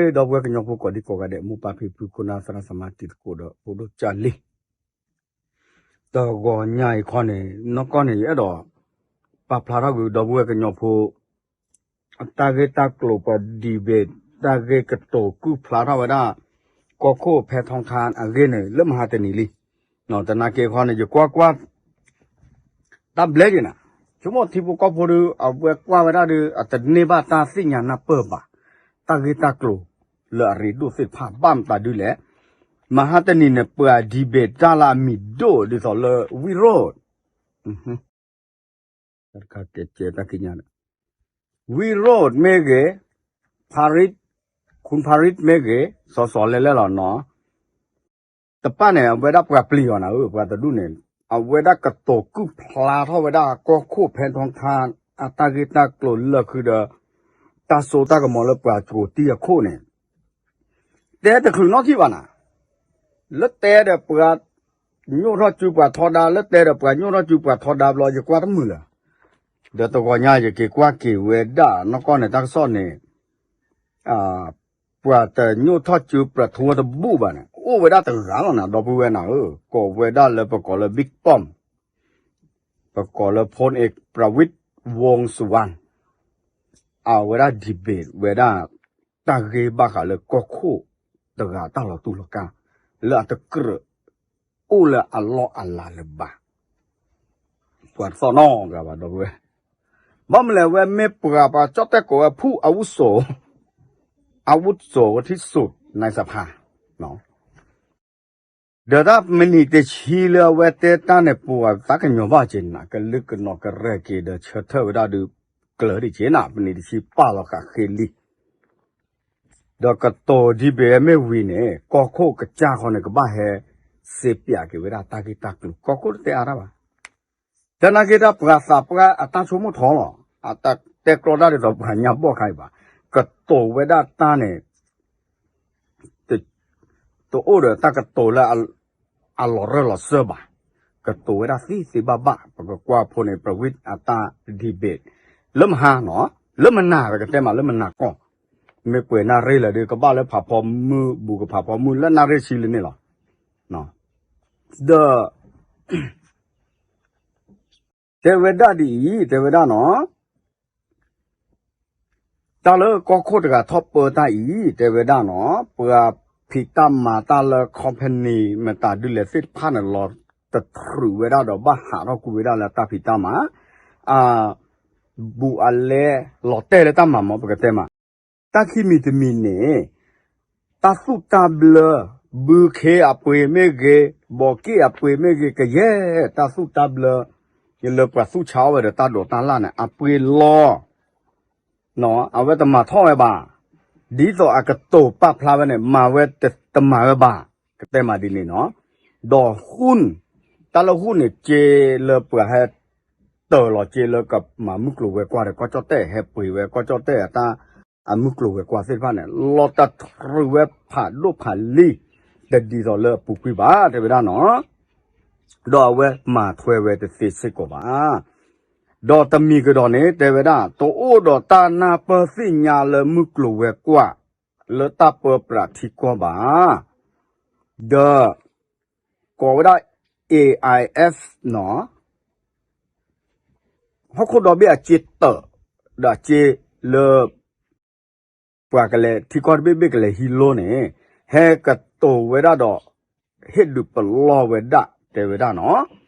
ဒီပုၢ်ဝဲၢ်ကညီဖိကိးဒံကိးဂၤဒဲး မိၢ်ပၢ်ဖံဖု ခိၣ်နၢ်သရၣ်သမါတံၤသကိးဒီး ဖိဒိၣ်ကၢ်လံၤ တဂီၤညါအံၤခီန့ၣ် နီၢ်ကီၢ်န့ၣ် ယအဲၣ်ဒိး ပာ်ဖျါထီၣ်ကွံာ် ဒီပုၢ်ဝဲၢ်ကညီဖိ အတၢ်ဂ့ၢ်တၢ်ကျိၤပှၤ debate တၢ်ဂ့ၢ်ကတိၤကုၢ်ဖျါထီၣ်ဝဲဒၣ် ကီၢ်ခိၣ်ဖဲထီထါအဂ့ၢ်န့ၣ် လၢမဟါတနံၤလံ. သနာ်က့ခီန့ၣ် ယကွၢ်ကွၢ် တၢ်ဘျဲက့ၤနၤ, ဆိကမိၣ်ထံဖိကီၢ်ဖိဒီး အဝဲကွၢ်ဝဲဒၣ်ဒီး အတန့ၢ်ဘၣ်တၢ်သ့ၣ်ညါနၢ်ပၢၢ်ဘၣ် တၢ်ဂ့ၢ်တၢ်ကျိၤလၢအရ့ဒိၣ်သ့ၣ်တဖၣ် ဘၣ်မတၤဒုလဲၣ်. မဟါတနံၤန့ၣ် ပှၤ debate တၢ်လၢအမံၤဒိၣ်ဒ်သိးလၢ ဝံၣ်ရိၣ် တၢ်ကဲကဲတၢ်ကံးညာ်ဒီး ဝံၣ်ရိၣ်မ့ၢ်ဂ့ၤ, ဖၤရံး, ခွန်ဖၤရံးမ့ၢ်ဂ့ၤ, စီၤစီၤလဲလဲၣ်လီၤနီၤ. တပၣ်န့ၣ် အဝဲဒၣ်ပှၤပျံၤအီၤနၤဧၢ, ပှၤတဒူၣ်န့ၣ် အဝဲဒၣ်ကတိၤကုၢ်ဖျါထီၣ်ဝဲဒၣ်ကီၢ်ခိၣ်ဖဲထီထါ အတၢ်ဂ့ၢ်တၢ်ကျိၤလၢခုဒီး တၢ်စိတၢ်ကမီၤလၢပှၤကိးတံၢ်အခိၣ်န့ၣ် တဲတချုးနီတထံၣ်ဘၣ်နၤ, လၢတဲဒီးပှၤညိၣ်ထီၣ်စုပှၤထီဒါ, လၢတဲဒီးပှၤညိၣ်ထီၣ်စုပှၤထီဒါဘျီ ယကွၢ်တမုာ်လၢၤ. ဒီးတဂီၤညါယက့ၤကွၢ်က့ၤဝဲဒၣ် နီၢ်ကီၢ်န့ၣ်တၢ်ကစီၣ်န့ၣ် ပှၤတညိၣ်ထီၣ်စုပှၤထီတဘူၣ်ဘၣ်န့ၣ် အိၣ်ဝဲဒၣ်တဂၤလီၤနၤ ဒီပုၢ်ဝဲၢ်နၤဧၢ, ကိးဝဲဒၣ်လၢပကိးလၢ Big Pom, ပကိးလၢ ဖိန့ၣ် ပြဝံး ဝူင်းစူဝါၣ်, အဝဲဒၣ် debate ဝဲဒၣ် တၢ်ဂ့ၢ်ဘၣ်ဃးလၢကီၢ်ခိၣ်တဂၤတၢ်လီၤတူၢ်လီၤကာ် လၢအတကြၢးအိၣ်လၢအလီၢ်အလၤလၢၤဘၣ်. ပှၤတသီၣ်နီတဂၤဘၣ် ဒီပုၢ်ဝဲၢ်, ဘၣ်မနုၤလဲၣ် အဝဲမ့ၢ်ပှၤပှၤကၠီၣ်တဲၣ်ကိးဝဲဖုၣ်အဝုၣ်စိး, အဝုၣ်စိးဝဲထံၣ်စိး နၢ်စဖါ ဒီးတၢ်မနံၤတဆံလၢအဝဲတဲတၢ်န့ၣ် ပှၤသးကညီၤဘၣ်က့ၤနၤ ကလုာ်ကနီၤကရဲၣ်က့ၤဒီးဆၢထၢၣ်ဝဲဒၣ်ဒီး ကျၢၤဒံးက့ၤနၤ မနံၤတဆံပာ်လီၤဃာ်ဃ့လံ. ဒီးကတိၤဒ်ဘၣ်မ့ၢ်ဝံၤန့ၣ် ကီၢ်ခိၣ်ကစၢ်ဃီန့ၣ် ကဘၣ်ဟဲစ့ပၠးက့ၤဝဲဒၣ်တၢ်ဂ့ၢ်တၢ်ကျိၤ ကီၢ်ခိၣ်တတဲအါတၢ်ဘၣ်. သနာ်က့တၢ်ပှၤသးပှၢ်အတၢ်ဆိကမိၣ်ထီလီၤ, အတၢ်တဲကျီတၢ်ဒ်သိးပှၤညါဘီၣ်ခါအံၤဘၣ်, ကတိၤဝဲဒၣ်တၢ်န့ၣ် တအိၣ်ဒီးတၢ်ကတိၤလၢ အလီၤရၢၢ်လီၤစၢၢ်ဘၣ်, ကတိၤဝဲဒၣ်သ့သ့ဘၣ်ဘၣ်, ပကကွၢ်ဖိန့ၣ် ပြဝံးအတၢ် debate လၢမဟါနီၤ, လၢမနၤပကတဲမး လၢမနၤကီၢ်, မ့ၢ်ပှဲၤနၣ်ရ့ၣ်လၢဒီး ကဘၣ်လၢဖးဖီမုၢ် ဘူးကဖးဖီမုၢ်လၢနၣ်ရ့ၣ်ဆံလၢန့ၣ်လီၤ. ဒီး တဲဝဲဒၣ်ဒ်အံၤ, တဲဝဲဒၣ်နီၤ, တၢ်လၢကီၢ်ခိၣ်တဂၤထီၣ်ပၢတၢ်အံၤ တဲဝဲဒၣ်နီၤ, ပှၤဖံးတၢ်မၤတၢ်လၢ company မတၤဒုလဲၣ်သ့ၣ်တဖၣ်န့ၣ် လီၤတတြူးဝဲဒၣ်ဒီးဘၣ်ဟးထီၣ်ကွံာ်ဝဲဒၣ်လၢတၢ်ဖံးတၢ်မၤ, အဘူးအလဲလီၤတဲာ်လၢတၢ်မၤမ့ၢ်ပကတဲမး, တၢ်ခံမံၤတမံၤန့ၣ် တၢ်သူၣ်တၢ်ဘျၢ, ဘုခ့အပှ့ၤမ့ၢ်ဂ့ၤ, ဘီက့ၣ်အပှ့ၤမ့ၢ်ဂ့ၤ, ကယဲၢ်တၢ်သူၣ်တၢ်ဘျၢ လၢပှၤသူၣ်ဆါအီၣ်ဝဲဒီးတၢ်ဒိးတၢ်လၣ်န့ၣ် အပှ့ၤလီၤ. အဝဲတမၤထီၣ်ဝဲဘၣ်. ဒ်သိးအကတိၤပာ်ဖျါဝဲန့ၣ် မၤဝဲတမၤဝဲဘၣ်. ကတဲမးဒ်န့ၣ်နီၤ. ဒီးဟူၣ်, တၢ်လၢဟူၣ်န့ၣ် က့လၢပှၤဟဲ တၢၤလီၤက့လၢကမၤမုၢ်ကျိၤဝဲၤကွာ်ဒီး ကီၢ်ကၠီၣ်တဲၣ်ဟဲပှ့ၤဝဲ ကီၢ်ကၠီၣ်တဲၣ်အတၢ် အမုၢ်ကျိၤဝဲၤကွာ်သ့ၣ်တဖၣ်န့ၣ် လီၤတတြူးဝဲဖးဒိၣ်ဖးလံၤ တဒ်သိးလၢအပူၤကွံာ်ဘၣ် တဲဝဲဒၣ်နီၤ. ဒီးအဝဲမၤထွဲဝဲတသ့စ့ၢ်ကီးဘၣ်. ဒီးတမံၤကဒီးန့ၣ် တဲဝဲဒၣ် တအိၣ်ဒီးတၢ်နၢ်ပၢၢ်သ့ၣ်ညါလၢမုၢ်ကျိၤဝဲၤကွာ် လၢတၢ်ပၢပြးထံကီၢ်ဘၣ်. ဒီး ကိးဝဲဒၣ် A I F နီၤ ဟီၣ်ခိၣ်ဒီဘ့ၣ်အစ့တၢး ဒီးအစ့လၢ ပှၤကလဲၤထံကီၢ်တဘ့ၣ်ဘ့ၣ်ကလဲၤဟံးလိန့ၣ် ဟဲကတိၤဝဲဒၣ်ဒီး ဟ့ၣ်ဒုးပလီၢ်ဝဲဒၣ် တဲဝဲဒၣ်နီၤ.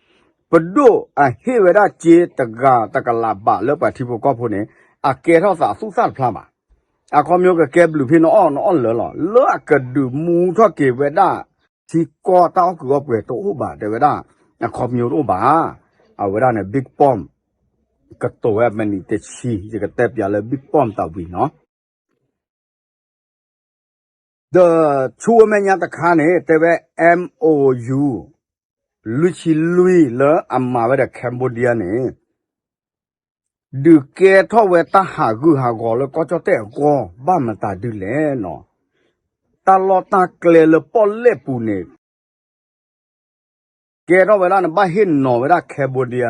ပဒိၣ်အဟ့ၣ်ဝဲဒၣ်စ့တဂၤတကလးဘးလၢပှၤထံဖိကီၢ်ဖိန့ၣ် အကဲထီၣ်သးသူၣ်သၣ်တဖျါဘၣ်. အခီပညီကကဲဘျုးဖဲနအီၣ်နအီၣ်လၢာ်လီၤ. လၢအကဒုးမူထီၣ်က့ၤဝဲဒၣ် ထံကီၢ်တၢ်အီၣ်ကုးအီၣ်ပှဲၤတအိၣ်ဘၣ် တဲဝဲဒၣ် အခီပညီတအိၣ်ဘၣ်. အဝဲဒၣ်န့ၣ် Big Pom ကတိၤဝဲမနံၤတဆံ ယကတဲပၠးလၢ Big Pom တၢ်ဝံၤနီၤ. ဒီးဆူအမဲာ်ညါတခါန့ၣ် တဲဝဲ M O U လွံၢ်ဆံလွံၢ်လၢအမၤဝဲဒီး Cambodia န့ၣ် ဒုးကဲထီၣ်ဝဲတၢ်ဟးဂူာ်ဟးဂီၤလၢကီၢ်ကၠီၣ်တဲၣ်အဂီၢ် ဘၣ်မတၤဒုလဲၣ်နီၤ. တၢ်လီၢ်တၢ်ကျဲလၢပီၣ်လဲၣ်ပူၤန့ၣ် ကဲထီၣ်ဝဲဒၣ်န့ၣ် ဘၣ်ဟ့ၣ်နီၤဝဲဒၣ် Cambodia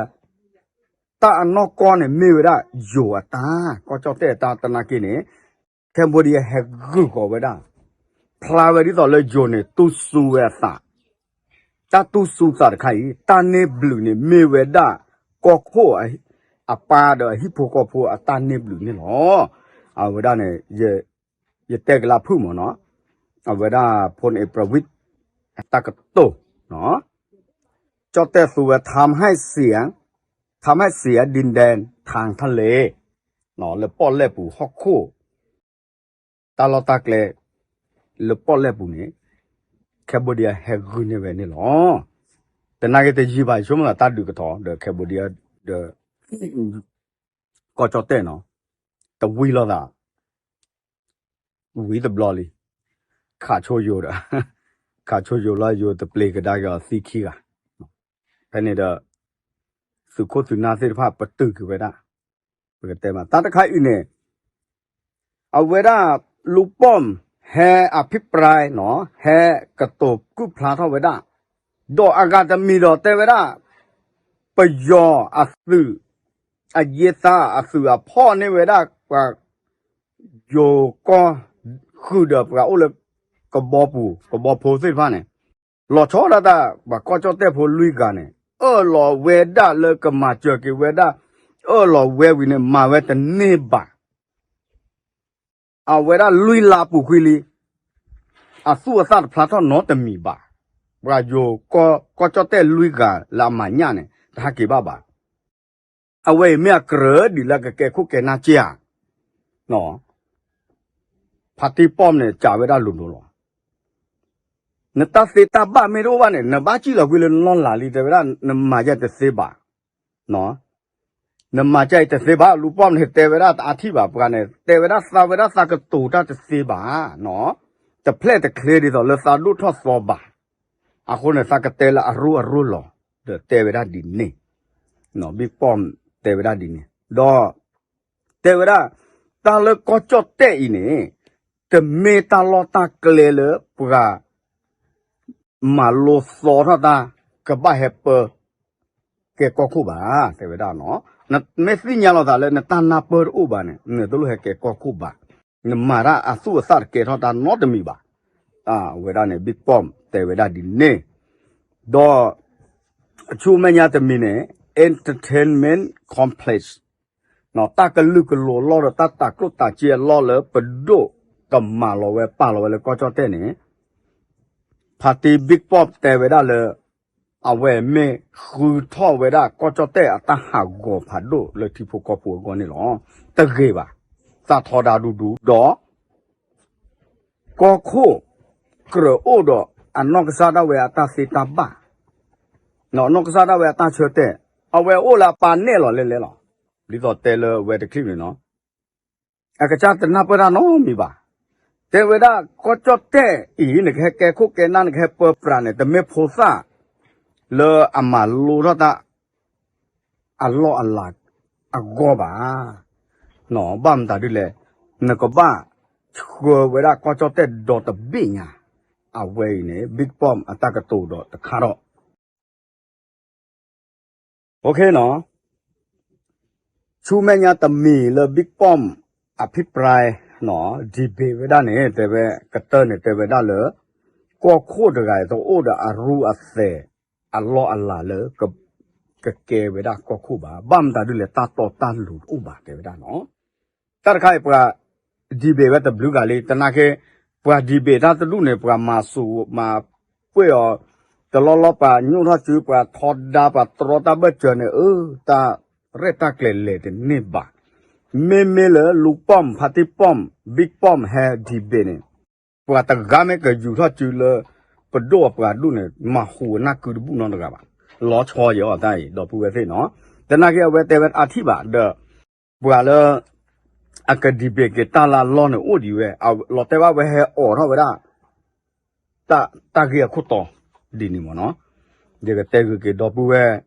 တၢ်အနီၢ်ကီၢ်န့ၣ် မ့ၢ်ဝဲဒၣ်ယိၤအတၢ် ကီၢ်ကၠီၣ်တဲၣ်အတၢ်သနာ်က့န့ၣ် Cambodia ဟဲဂုာ်ဃီၤဝဲဒၣ်, ဖျါဝဲဒ်သိးလၢယိၤန့ၣ် တူၢ်စူဝဲအသး, တၢ်တူၢ်စူသးတခါအံၤ တၢ်န့ၢ်ဘျုးန့ၣ်မ့ၢ်ဝဲဒၣ် ကီၢ်ခိၣ်အပၢ်ဒီးအဟံၣ်ဖိဃီဖိအတၢ်န့ၢ်ဘျုးန့ၣ်လီၤ. အဝဲဒၣ်န့ၣ် ယတဲကလါဖုၣ်မးနီၤ, အဝဲဒၣ်ဖိန့ၣ် Pravit အတၢ်ကတိၤ ကၠီၣ်တဲၣ်သူဝဲ ทำให้เสีย ทำให้เสียดินแดนทางทะเล လၢပီၣ်လဲၣ်ပူၤဟီၣ်ခိၣ် တၢ်လီၢ်တၢ်ကျဲ လၢပီၣ်လဲၣ်ပူၤန့ၣ် Cambodia ဟဲဂုာ်န့ၢ်ဝဲန့ၣ်လီၤ. တနာ်က့တယံာ်ဘၣ် ယဆိကမိၣ်သးတၢ်ဒုးကထီၣ်ဒီး Cambodia ဒီး ကီၢ်ကၠီၣ်တဲၣ်နီၤ, တဝံၤလိာ်သး ဝံၤတဘျီလံ, ခးဆိယိၤဒီး ခးဆိယိၤလီၤ ယိၤတပျ့ၤကဒါက့ၤအီၤသံခံဂၤ, ဖဲန့ၣ်ဒီး သုးခိၣ်သုးနၢ်သ့ၣ်တဖၣ်ပတုာ်က့ၤဝဲဒၣ်, ပကတဲမး တၢ်တခါအံၤန့ၣ် အဝဲဒၣ် လူၤပီၣ် ဟဲအဖံးပြဲနီၤ ဟဲကတိၤကုၢ်ဖျါထီၣ်ဝဲဒၣ်, ဒီးအဂၤတမံၤဒီးတဲဝဲဒၣ် ပယီၤအသုး အယ့သးအသုးအဖီၣ်န့ၢ်ဝဲဒၣ် ပှၤယိၤကီၢ်ဃုာ်ဒီးပှၤအိၣ်လၢ ကဘီပူၤ ကဘီဖိသ့ၣ်တဖၣ်န့ၣ် လီၤဆီဒၣ်တၢ် ပှၤကီၢ်ကၠီၣ်တဲၣ်ဖိလွံၢ်ဂၤန့ၣ် အၢၣ်လီၤဝဲဒၣ်လၢကမၤစၢၤက့ၤဝဲဒၣ်, အၢၣ်လီၤဝဲဝံၤန့ၣ် မၤဝဲတန့ၢ်ဘၣ်. အဝဲဒၣ်လွံၢ်လါပူၤကွံာ်လံ, အသူၣ်အသၣ်တဖျါထီၣ်နီတမံၤဘၣ်. ပှၤယိၤကီၢ်ကၠီၣ်တဲၣ်လွံၢ်ဂၤလၢအမၤညၣ်န့ၣ် တဟဲက့ၤဘၣ်ဘၣ်. အဝဲအံၤမ့ၢ်အကြၢးဒ်လၢကကဲခိၣ်ကဲနၢ်က့ဧါ, ဖါတံၢ်ပီၣ်န့ၣ် ကးဝဲဒၣ်လိၤလိၤလီၤ. နတၢ်သ့တၢ်ဘၣ်မ့ၢ်တအိၣ်ဘၣ်န့ၣ် နဘၣ်စံၣ်လီၤကွံာ်လၢနလီၢ်လၤလံ တဲဝဲဒၣ် နမၤယဲတသ့ဘၣ်, နမၤကဲအံၤတသ့ဘၣ်. လူၤပီၣ်န့ၣ်တဲဝဲဒၣ်တအါထံၣ်ဘၣ် ပှၤန့ၣ် တဲဝဲဒၣ်သးဝဲဒၣ်သးကတိၤတၢ်တသ့ဘၣ်, တဖျဲၣ်တချ့ဒ်သိးလၢသးဒိၣ်ထီၣ်သီဘၣ်. အဃိန့ၣ် သးကတဲလၢအရူၢ်အရူၢ်လီၤ, ဒီးတဲဝဲဒၣ်ဒ်န့ၣ်, ဘံၣ်ပီၣ်တဲဝဲဒၣ်ဒ်န့ၣ်, ဒီး တဲဝဲဒၣ် တၢ်လၢကီၢ်ကၠီၣ်တဲၣ်အံၤန့ၣ် တမ့ၢ်တၢ်လီၢ်တၢ်ကျဲလၢပှၤ မၤလိသီထီၣ်တၢ် ကဘၣ်ဟဲပၢ ကဲကီၢ်ခိၣ်ဘၣ်, တဲဝဲဒၣ်နီၤ. နမ့ၢ်သ့ၣ်ညါလီၤသးလၢနတၢ်နၢ်ပၢၢ်တအိၣ်ဘၣ်န့ၣ် နတလိၣ်ဟဲကဲကီၢ်ခိၣ်ဘၣ်. နမၤတၢ်အသူၣ်အသၣ်တကဲထီၣ်တၢ်နီတမံၤဘၣ်. အဝဲဒၣ်န့ၣ် ဘံၣ်ပီၣ်တဲဝဲဒၣ်ဒ်န့ၣ်, ဒီး ဆူမဲာ်ညါတမံၤန့ၣ် entertainment complex တၢ်ကလုာ်ကလိၤအလီၢ်ဒီး တၢ်တၤကျိၣ်တၤစ့အလီၢ်လၢပဒိၣ်ကမၤလီၤဝဲပာ်လီၤဝဲလၢကီၢ်ကၠီၣ်တဲၣ်န့ၣ် ဖါတံၢ်ဘံၣ်ပီၣ်တဲဝဲဒၣ်လၢ အဝဲမ့ၢ်ဃုထီၣ်ဝဲဒၣ်ကီၢ်ကၠီၣ်တဲၣ်အတၢ်ဟးဂီၤဖးဒိၣ်လၢထံဖိကီၢ်ဖိအဂီၢ်န့ၣ်လီၤ. တဂ့ၤဘၣ်. သးထီဒါဒူဒူ ဒီး ကီၢ်ခိၣ်ကြၢးအိၣ်ဒီးအနီၢ်ကစၢ်ဒၣ်ဝဲအတၢ်သ့တၢ်ဘၣ်, အနီၢ်ကစၢ်ဒၣ်ဝဲအတၢ်ဆၢတဲာ်, အဝဲအိၣ်လၢအပၢ်နဲၣ်လီၤလဲလဲလီၤ. ဒ်သိးတဲလၢဝဲတချံၣ်န့ၣ်နီၤ အကစၢ်တနၢ်ပၢၢ်တၢ်နီတမံၤဘၣ်. တဲဝဲဒၣ်ကီၢ်ကၠီၣ်တဲၣ်အံၤ နကဟဲကဲခိၣ်ကဲနၢ် နကဟဲပၢပြးန့ၣ် တမ့ၢ်ဖိသၣ်လၢအမၤလိထီၣ်တၢ် အလီၢ်အလၤအဂီၢ်ဘၣ်. ဘၣ်မတၤဒ်လဲၣ်, နကဘၣ်ဆှၢဝဲဒၣ်ကီၢ်ကၠီၣ်တဲၣ်ဒီတဘ့ၣ်ညါ, အဝဲအံၤန့ၣ် ဘံၣ်ပီၣ်အတၢ်ကတိၤဒီးတခါထီၣ် OK နီၤ, ဆူမဲာ်ညါတမံၤလၢ ဘံၣ်ပီၣ် အဖံးပြဲနီၤ debate ဝဲဒၣ်န့ၣ် တဲဝဲ ကတၢၢ်န့ၣ် တဲဝဲဒၣ်လၢ ကီၢ်ခိၣ်တဂၤအံၤ တအိၣ်ဒီးအရူအသဲး အလီၢ်အလၤလၢ ကကဲဝဲဒၣ်ကီၢ်ခိၣ်ဘၣ်. ဘၣ်မတၤဒ်လဲၣ် တၢ်တီတၢ်လိၤတအိၣ်ဘၣ် တဲဝဲဒၣ်နီၤ. တၢ်တခါအံၤ ပှၤ debate ဝဲတဘျုးဂၤလံ တနာ်က့ ပှၤ debate တၢ်တဒူၣ်န့ၣ် ပှၤမၤစူၤမၤပှဲၢ်အီၤ တလီၢ်လီၢ် ပှၤညိၣ်ထီၣ်စု ပှၤထီဒါ ပှၤတြီတၢ်ဘၢၣ်စၢၤန့ၣ် အၢ တၢ်ရဲၣ်တၢ်ကျဲၤလဲၤတန့ၢ်ဘၣ်. မ့မ့ၢ်လၢ လူၤပီၣ် ဖါတံၢ်ပီၣ် ဘံၣ်ပီၣ် ဟဲ debate န့ၣ် ပှၤတဂၤမ့ၢ်ကယူၤထီၣ်စုလၢ ပဒိၣ်အပှၤဒူၣ်န့ၣ် မၤဟူးအနၢ်ကုတဘူၣ်နီတဂၤဘၣ်. လီၤဆီယဲၤအီၤတၢ်အံၤ ဒီပုၢ်ဝဲၢ်သ့ၣ်နီၤ. တနာ်က့ အဝဲတဲဝဲအါထံၣ်ဘၣ်ဒီး ပှၤလၢ အက debate က့ၤတၢ်လၢအလီၢ်န့ၣ်အိၣ်ဒံးဝဲ လီၤတဲာ်ဘၣ်ဝဲဟဲအိးထီၣ်ဝဲဒၣ် တၢ်ဂ့ၢ်အခိၣ်တီ ဒ်န့ၣ်မ့ၢ်နီၤ. ယကတဲဂ့ၤက့ၤဒီပုၢ်ဝဲၢ်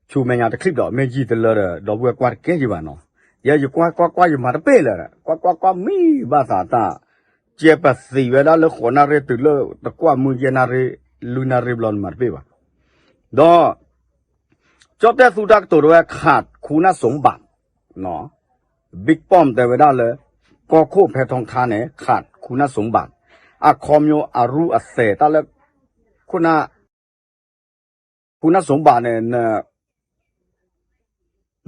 ဆူမဲာ်ညါတချံးဒီး မ့ၢ်ယံာ်တလၢဒီး ဒီပုၢ်ဝဲၢ်ကွၢ်တကဲယံာ်ဘၣ်နီၤ. ယဲယကွၢ်ကွၢ်ကွၢ် ယမၤတပ့ၢ်လၢၤ, ကွၢ်ကွၢ်ကွၢ် မံဘၣ်သးတၢ် ကဲပသံးဝဲဒၣ်လၢဃိးနၣ်ရံၣ်တုၤလၢ တကွၢ်မုၢ်ယဲၢ်နၣ်ရံၣ် လွံၢ်နၣ်ရံၣ်ဘျီန့ၣ် မၤတပ့ၢ်ဘၣ်. ဒီး ကၠီၣ်တဲၣ်သူတၢ်ကတိၤတဝဲ ခးခူနၢ်စိဘၣ် ဘံၣ်ပီၣ်တဲဝဲဒၣ်လၢ ကီၢ်ခိၣ်ဖဲထီထါန့ၣ် ခးခူနၢ်စိဘၣ် အခီပညီအရူအသဲးတၢ်လၢ ခိၣ်နၢ် ခူနၢ်စိဘၣ်န့ၣ်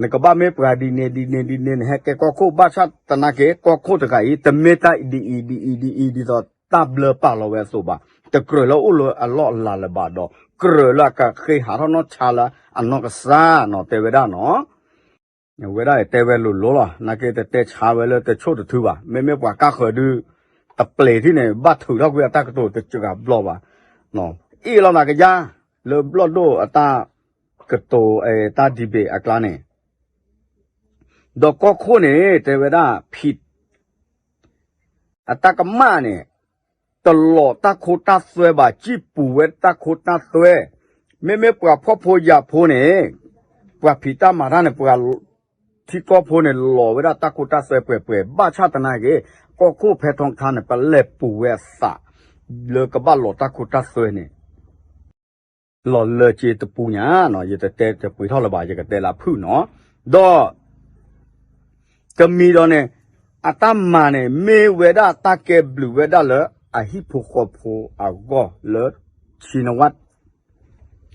နကဘၣ်မ့ၢ်ပှၤဒ်န့ၣ်ဒ်န့ၣ်ဒ်န့ၣ် နဟဲကဲကီၢ်ခိၣ် ဘၣ်ဆၣ်သနာ်က့ ကီၢ်ခိၣ်တဂၤအံၤ တမ့ၢ်တၢ်ဒ်အံၤဒ်အံၤဒ်အံၤ ဒ်သိးတၢ်ဘျၢပာ်လီၤဝဲအသိးဘၣ်. တကြၢးလၢအိၣ်လၢအလီၢ်အလၤလၢၤဘၣ်ဒီး ကြၢးလၢအကဃ့ဟးထီၣ်နီၢ်ဆါလၢအနီၢ်ကစၢ်နီၤ တဲဝဲဒၣ်နီၤ. ဝဲဒၣ်တဲဝဲလိၤလိၤလီၤ. နာ်က့တတဲဆါဝဲလၢတဆိၣ်တထုဘၣ်. မ့မ့ၢ်ပှၤကါဃၢၤဒု တပျဲၤထံၣ်န့ၣ် ဘၣ်ထုးထီၣ်ကွံာ်အတၢ်ကတိၤတစှၤဘျီဘၣ်. အ့ၣ်လိာ်သးကယါ လၢဘျီၣ်ဒိၣ်အတၢ်ကတိၤ တၢ် debate အကျါန့ၣ် ဒီးကီၢ်ခိၣ်န့ၣ် တဲဝဲဒၣ် ဖံး အတၢ်ကမၣ်န့ၣ် တလီၤတၢ်ခိတၢ်သွဲဘၣ် စံၣ်ပူၤဝဲတၢ်ခိတၢ်သွဲ. မ့မ့ၢ်ပှၤဖှီၣ်ဖိယာ်ဖိန့ၣ် ပှၤဖံးတၢ်မၤတၢ်န့ၣ် ပှၤထံကီၢ်ဖိန့ၣ် လီၤဝဲဒၣ်တၢ်ခိတၢ်သွဲပှဲၤပှဲၤ ဘၣ်ဆၣ်သနာ်က့ ကီၢ်ခိၣ်ဖဲထီထါန့ၣ် ပလဲၤပူၤဝဲအသး လၢကဘၣ်လီၤတၢ်ခိတၢ်သွဲန့ၣ် လီၤလၢစ့တပူၤညါနီၤ ယတတဲတပှ့ၤထီၣ်လၢၤဘၣ် ယကတဲလၢဖုၣ်နီၤ. ဒီး တမံၤဒီးန့ၣ် အတၢ်မၤန့ၣ် မ့ၢ်ဝဲဒၣ်တၢ်ကဲဘျုးဝဲဒၣ်လၢအဟံၣ်ဖိဃီဖိအဂီၢ်လၢ ဆံနဝၣ်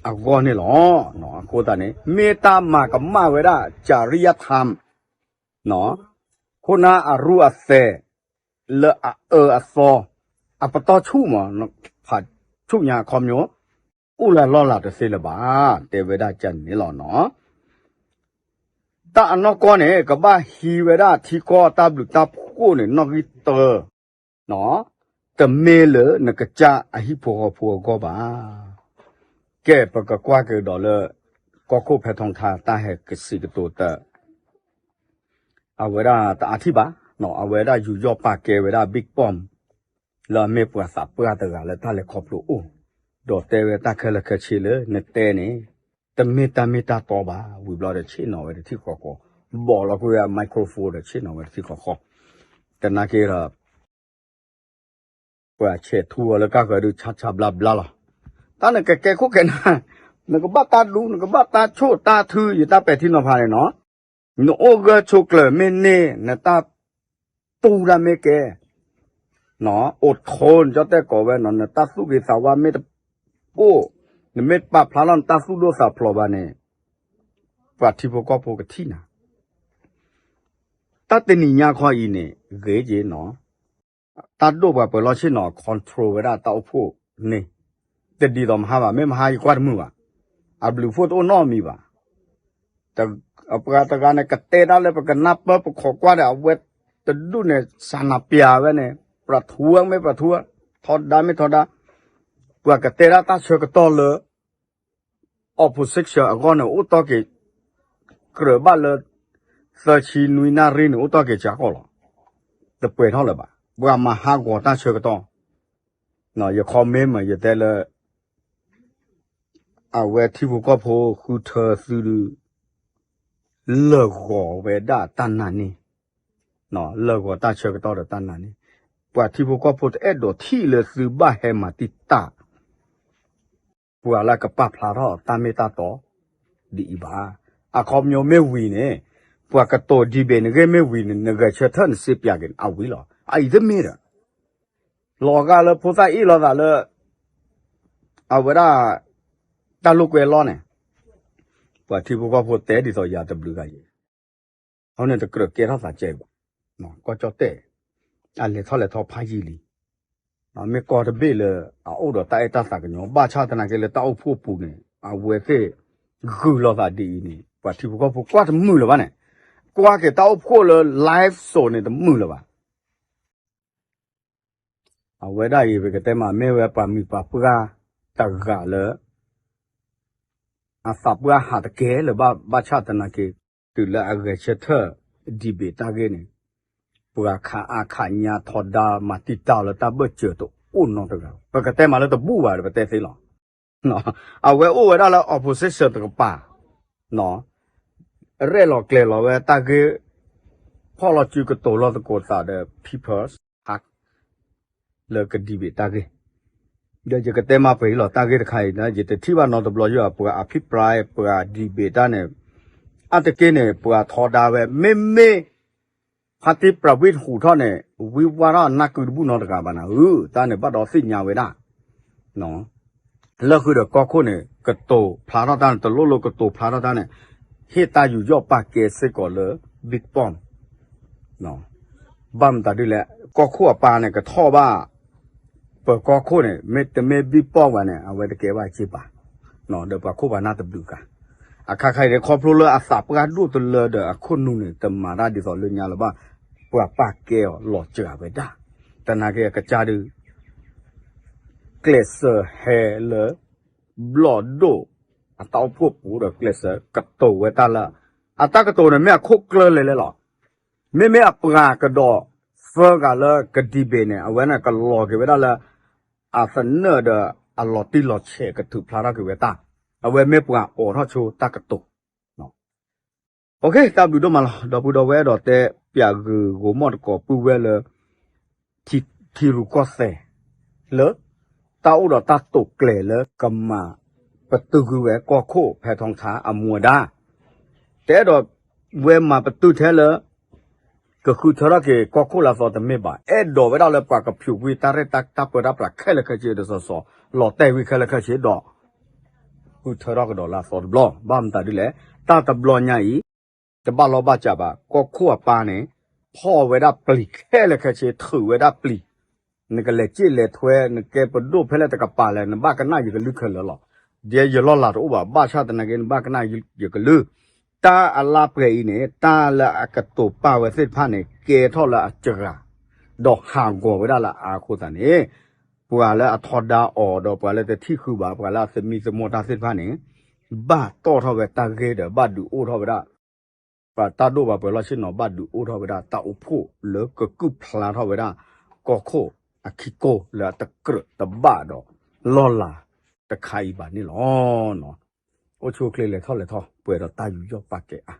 အဂီၢ်န့ၣ်လီၤ. အဃိသတးန့ၣ် မ့ၢ်တၢ်မၤကမၣ်ဝဲဒၣ် ကၠၤရံယါထၢမ် ခိၣ်နၢ်အရူအသဲး လၢအအၢအသီ အပတီၢ်ဆူၣ်မး ဖးဆူၣ်ညါအခီပညီ အိၣ်လၢအလီၢ်လၤတသ့လၢၤဘၣ် တဲဝဲဒၣ်ကန့ၣ်လီၤနီၤ. တၢ်အနီၢ်ကီၢ်န့ၣ် ကဘၣ်ဟံးဝဲဒၣ်ထံကီၢ်တၢ်ဘျုးတၢ်ဖှိၣ်န့ၣ် နီၣ်ဂံၢ်တၢ တမ့ၢ်လၢနကစၢ်အဟံၣ်ဖိဃီဖိအဂီၢ်ဘၣ်. ကဲ ပကကွၢ်ကဒီးလၢ ကီၢ်ခိၣ်ဖဲထီထါတၢ်ဟဲကစံးကတိၤတၢ် အဝဲဒၣ်တအါထံၣ်ဘၣ်, အဝဲဒၣ်ယူးယီၣ်ပာ်ကဲဝဲဒၣ် Big Bomb လၢအမ့ၢ်ပှၤသးပှၢ်တဂၤလၢတၢ်လဲၤခီဖျိအိၣ်, ဒီးတဲဝဲတၢ်ခဲလၢာ်ခဲဆ့လၢနတဲန့ၣ် တမ့ၢ်တၢ်မ့ၢ်တၢ်တီဘၣ်, ဝံၤဘျီဒီးဆ့ၣ်နီၤဝဲတထံၣ်ဃီဃီ, ဘီးလီၤကွံာ်ဝဲ microphone ဒီးဆ့ၣ်နီၤဝဲတထံၣ်ဃီဃီ, သနာ်က့ဒီး ပှၤဆဲးထူအီၤလၢကါဃၢၤဒုးဆါဆါဘျါဘျါလီၤ. တၢ်နကကဲခိၣ်ကဲနၢ်, နကဘၣ်တၢ်ဒူ, နကဘၣ်တၢ်ဆိၣ်တၢ်ထု, ယတၢ်ပဲာ်ထံနီၤဖးန့ၣ်နီၤ, နအိၣ်ဂၢၢ်ဆိးကျၢၤမ့ၢ်န့ၢ်, နတၢ်တူၢ်တၢ်မ့ၢ်ကဲ, အိၣ်ထိနကၠီၣ်တဲၣ်ကိးဝဲနီၤ, နတၢ်သူၣ်ဂ့ၤသးဝါမ့ၢ်တအိၣ်, နမ့ၢ်ပာ်ဖျါထီၣ်နတၢ်သူၣ်ဒိၣ်သးဖျိးဘၣ်န့ၣ်, ပှၤထံဖိကီၢ်ဖိကထံၣ်နၤ တၢ်တနံၤညါခီအံၤန့ၣ် ဂ့ၤက့နီၤ, တၢ်ဒိၣ်ပှၤပၢၤလီၢ်ဆ့ၣ်နီၤ control ဝဲဒၣ်တၢ်အိၣ်ဖှိၣ်န့ၣ်, တဒ်သိးမဟါဘၣ်, မ့ၢ်မဟါယကွၢ်တမုာ်ဘၣ်, အဘျုးဖှိၣ်တအိၣ်နီတမံၤဘၣ်. ပှၤတဂၤန့ၣ် ကတဲဒၣ်လၢပကနၢ်ပၢၢ်ပခိးကွၢ်ဒီး အဝဲတဒူၣ်န့ၣ် စၢ်နၤပျၢ်ဝဲန့ၣ် ပှၤထူမ့ၢ်ပှၤထူ, ထီဒါမ့ၢ်ထီဒါ, ပှၤကတဲဒၣ်တၢ်ဆၢကတီၢ်လၢ opposition အဂီၢ်န့ၣ် အိၣ်တီၢ်က့ၤ ကြၢးဘၣ်လၢ သၢဆံနွံနၣ်ရံၣ်န့ၣ် အိၣ်တီၢ်က့ၤစှၤကီးလီၤ. တပှဲၤထီၣ်လၢၤဘၣ်. ပှၤမၤဟးဂီၤတၢ်ဆၢကတီၢ်, ယ comment မး ယတဲလၢ အဝဲထံဖိကီၢ်ဖိဃုထၢသုဒုး လၢာ်ဂီၤဝဲဒၣ်တၢ်နာ်န့ၢ်, လၢာ်ဂီၤတၢ်ဆၢကတီၢ်ဒီးတၢ်နာ်န့ၢ်, ပှၤထံဖိကီၢ်ဖိတအဲၣ်ဒိးထံၣ်လၢသုဘၣ်ဟဲမၤတံာ်တာ် ပှၤလၢကပာ်ဖျါထီၣ်တၢ်မ့ၢ်တၢ်တီ ဒ်အံၤဘၣ်. အခီပညီမ့ၢ်ဝံၤန့ၣ်, ပှၤကတိၤ debate နဂ့ၢ်မ့ၢ်ဝံၤန့ၣ် နဂဲၤဆၢထၢၣ်နစ့ပၠးက့ၤန့ၣ် အဝံၤလီၤ. အအံၤတမ့ၢ်ဒီး လီၤဂာ်လၢဖိသၣ်အ့ၣ်လိာ်သးလၢ အဝဲဒၣ် တၢ်လိာ်ကွဲလီၤန့ၣ်, ပှၤထံဖိကီၢ်ဖိတဲဒ်သိးယၤတဘျုးဂၤအံၤ, အဝဲန့ၣ်တကြၢးကဲထီၣ်သးကဲဘၣ်. ကီၢ်ကၠီၣ်တဲၣ် အလဲၤထီၣ်လဲၤထီဖးယံာ်လံ. မ့ၢ်ကီၢ်တဘ့ၣ်လၢ အအိၣ်ဒီးတၢ်အဲၣ်တၢ်သးကညီၤ ဘၣ်ဆၣ်သနာ်က့လၢတၢ်အိၣ်ဖှိၣ်ပူၤန့ၣ် အဝဲသ့ၣ်ဂုာ်လိာ်သးဒ်အံၤန့ၣ် ပှၤထံဖိကီၢ်ဖိကွၢ်တမုာ်လၢၤဘၣ်န့ၣ်, ကွၢ်က့ၤတၢ်အိၣ်ဖှိၣ်လၢ live show န့ၣ် တမုာ်လၢၤဘၣ်. အဝဲဒၣ်အံၤ ပကတဲမးမ့ၢ်ဝဲပှၤမုာ်ပှၤပှၢ်တဂၤလၢ အသးပှၢ်ဟးတကဲလၢၤဘၣ် ဘၣ်ဆၣ်သနာ်က့ တုၤလၢအဂဲၤဆၢထၢၣ် debate တၢ်ဂ့ၢ်န့ၣ် ပှၤခးအါခးညါထီဒါမၤတံာ်တာ်လၢတၢ်ဘၢၣ်စၢၤတအိၣ်နီတဂၤ, ပကတဲမးလၢတဘူၣ်ဘၣ်ဒီးပတဲသ့လီၤ. အဝဲအိၣ်ဝဲဒၣ်လၢ opposition တကပၤ ရဲၣ်လီၤကျဲၤလီၤဝဲတၢ်ဂ့ၢ်, ဖီၣ်လီၤစုကတိၤလီၤသကိးသးဒီး People's Party လၢက debate တၢ်ဂ့ၢ်, ဒီးယကတဲမးပှဲၤလီၤတၢ်ဂ့ၢ်တခါအံၤ ယတထံၣ်ဘၣ်နီတဘျီယွၤ ပှၤ အဖံပြဲ ပှၤ debate တၢ်န့ၣ်, အါတက့ၢ်န့ၣ် ပှၤထီဒါဝဲ မ့မ့ၢ် ဖါတံၢ်ပြၢဝံၣ်ဟူးထီၣ်န့ၣ် ဝံဝါထီၣ်နၢ်ကုတဘူၣ်နီတဂၤဘၣ်နၤဧၢ, တၢ်န့ၣ်ဘၣ်ဒီးသ့ၣ်ညါဝဲဒၣ် လၢဃုာ်ဒီးကီၢ်ခိၣ်န့ၣ် ကတိၤဖျါထီၣ်တၢ်န့ၣ် တလိၣ်လိၣ်ကတိၤဖျါထီၣ်တၢ်န့ၣ် ဟ့ၣ်တၢ်ယူးယီၣ်ပာ်ကဲစ့ၢ်ကီးလၢ ဘံၣ်ပီၣ် ဘၣ်မတၤဒ်လဲၣ် ကီၢ်ခိၣ်အပၢ်န့ၣ် ကထီၣ်ဘၣ် ပၢၤကီၢ်ခိၣ်န့ၣ် မ့တမ့ၢ်ဘံၣ်ပီၣ်ဘၣ်န့ၣ် အဝဲတကဲဘၣ်စ့ၢ်ကီးဘၣ်, ဒီးပှၤခိၣ်ပှၤနၢ်တဘျုးကါ, အခါခါအံၤန့ၣ် ခီဖျိလၢအသးပှၢ်ဒိၣ်တလၢဒီးအခိၣ်နူာ်န့ၣ် တမၤတၢ်ဒ်သိးလၢညါလၢၤဘၣ်, ပှၤပာ်ကဲအီၤလီၤစှၤဝဲဒၣ်, တနာ်က့အကစၢ်ဒုး ကျဲးစၢးဟဲလၢ ဘျီၣ်ဒိၣ် အတၢ်အိၣ်ဖှိၣ်ပူၤဒီးကျဲးစၢးကတိၤဝဲတၢ်လၢ အတၢ်ကတိၤန့ၣ်မ့ၢ်အခိၣ်ကျၢၢ်လဲၤလဲၣ်လီၤ. မ့မ့ၢ်အပှၤကဒီးသၢဂၤလၢကဒံဘ့ၣ်န့ၣ် အဝဲန့ၣ်ကလီၤက့ၤဝဲဒၣ်လၢ အသနၢၣ်ဒီးအလီၤတံၢ်လီၤဆဲးကထုးဖျါထီၣ်က့ၤဝဲတၢ်, အဝဲမ့ၢ်ပှၤအိးထီၣ်ဆိတၢ်ကတိၤ တၢ်ဘျုးဒိၣ်မးလီၤ. ဒီပုၢ်ဒီဝဲၢ်အဲၣ်ဒိးတဲ ပၠးဂုာ်ဂိၤမီၣ်တကိးပုၢ်ဝဲၢ်လၢ ထံရူၢ်ကီၢ်သဲး လၢ တၢ်အိၣ်ဒီးတၢ်တိာ်ကျဲၤလၢကမၤ ပတုာ်ကွံာ်ဝဲကီၢ်ခိၣ်ဖဲထီထါအမူအဒါ, တအဲၣ်ဒိးဝဲမၤပတုာ်ထဲလၢ ကဃုထၢထီၣ်က့ၤကီၢ်ခိၣ်လၢအသီတမ့ၢ်ဘၣ်, အဲၣ်ဒိးဝဲဒၣ်လၢပှၤကဖျိးကွံာ်တၢ်ရဲၣ်တၢ်ပၢတၢ်ပြးခဲလၢာ်ခဲဆ့ဒီးစီၤစီၤ လီၤတဲာ်ဝံၤခဲလၢာ်ခဲဆ့ဒီး ဃုထၢထီၣ်ကဒီးလၢအသီတဘျီ, ဘၣ်မတၤဒ်လဲၣ်, တၢ်တဘျီညါအံၤ တဘၣ်လီၢ်ဘၣ်စးဘၣ်, ကီၢ်ခိၣ်အပၢ်န့ၣ် ဖီၣ်ဝဲဒၣ်ပျံၤခဲလၢာ်ခဲဆ့ ထုးဝဲဒၣ်ပျံၤ, နကလဲၤစ့ၣ်လဲၤထွဲ နကဲပဒိၣ်ဖဲလဲၣ်တကပၤလဲၣ် နဘၣ်ကနၣ်ယကလုၢ်ခဲလၢာ်လီၤ. ဒ်ယလီၢ်လၤတအိၣ်ဘၣ် ဘၣ်ဆၣ်သနာ်က့ နဘၣ်ကနၣ်ယကလုၢ်, တၢ်အလါပှဲၤအံၤန့ၣ် တၢ်လၢအကတိၤပာ်ဝဲသ့ၣ်တဖၣ်န့ၣ် ကဲထီၣ်လၢအစှၤ ဒီးဟးဂီၤဝဲဒၣ်လၢအါအဃိသတးန့ၣ် ပှၤလၢအထီဒါအီၤဒီးပှၤလၢတထံၣ်ဃုာ်ဘၣ် ပှၤလၢအသမံသမိးတၢ်သ့ၣ်တဖၣ်န့ၣ် ဘၣ်တီၢ်ထီၣ်ဝဲတၢ်ဂ့ၢ်ဒီးဘၣ်ဒုးအိၣ်ထီၣ်ဝဲဒၣ် ပှၤတၢ်ဒိၣ်ဘၣ်ပှဲၤလီၢ်ဆ့ၣ်နီၤ ဘၣ်ဒုးအိၣ်ထီၣ်ဝဲဒၣ်တၢ်အိၣ်ဖှိၣ်လၢကကုၢ်ဖျါထီၣ်ဝဲဒၣ် ကီၢ်ခိၣ်အခံကိလၢအတကြၢးတဘၣ်ဒီး လီၢ်လၤတခါအံၤဘၣ်န့ၣ်လီၤ. အိၣ်ဆူၣ်အိၣ်ချ့လဲၤထီၣ်လဲၤထီၣ် ပှဲၤဒီးတၢ်ယူးယီၣ်ပာ်ကဲအါ